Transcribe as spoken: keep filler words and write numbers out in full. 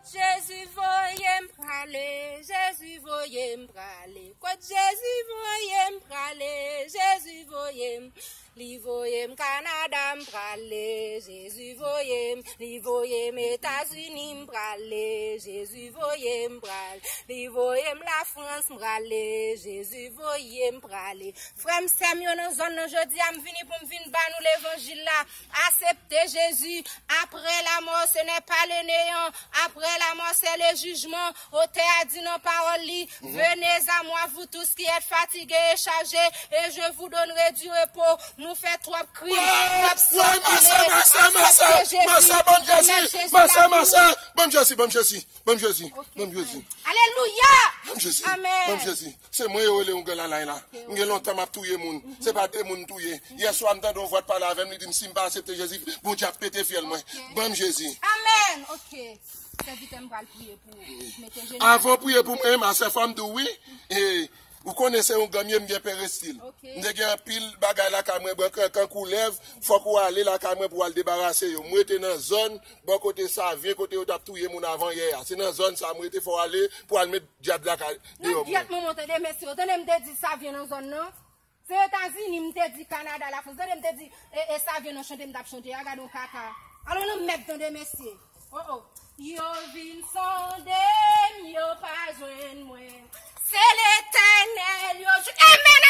Jezi voye m prale, Jezi voye m prale. Kot Jezi voye m prale, Jezi voye m. Li voye m Kanada m prale, Jezi voye m. Li voye m Etazini m prale, Jezi voye m prale. Li voye m Lafrans m prale, Jezi voye m prale. Frè m, sè m yo nan zòn nan, jodi a m vini pou m vin ba nou levanjil la. Aksepte Jezi. Après la mort, ce n'est pas le néant. Après la mort, c'est le jugement. Otè a di nan pawòl li, venez à moi, vous tous qui êtes fatigués et chargés, et je vous donnerai du repos. Nou fè twòp krim, twòp sanguinè. Aksepte Jezi. Mèt Jezi la pou nou. Ban m Jezi, ban m Jezi, ban m Jezi, ban m Jezi. Alelouya. Ban m Jezi, ban m Jezi. Se mwen yo rele yon granlalay la. M gen lontan m ap touye moun. Se pa de moun m touye. Yè swa m tande yon vwa t pale avè m, li di m si m pa aksepte Jezi, Bondye ap pete fyèl mwen. Ban m Jezi. Amèn. Ok. Sèvitè m pral priye pou ou. Mete jenou. Avan w priye pou mwen, ma sè, fò m di w wi. E, ou konnen se yon granm ye, m gen perestil. M te gen anpil bagay lakay mwen, bwen kankan koulèv, fòk ou ale lakay mwen pou w al debarase yo. M rete nan zòn bò kote Savyen, kote yo t ap touye moun avan yè a. Se nan zòn sa m rete, fò w ale pou w al met dyab lakay deyò mwen. Nan gyèt manman w tande mesye, w tande m te di Savyen nan zòn nan? Se Etazini m te di, Kanada, Lafrans. Tande m te di, e, e Savyen nan chante m t ap chante a, gade yon kaka. Alò nan mèd tande mesye. Oh, oh. Yo vin sonde m, yo pa jwenn mwen. Se Letènèl yo jwenn. Amèn,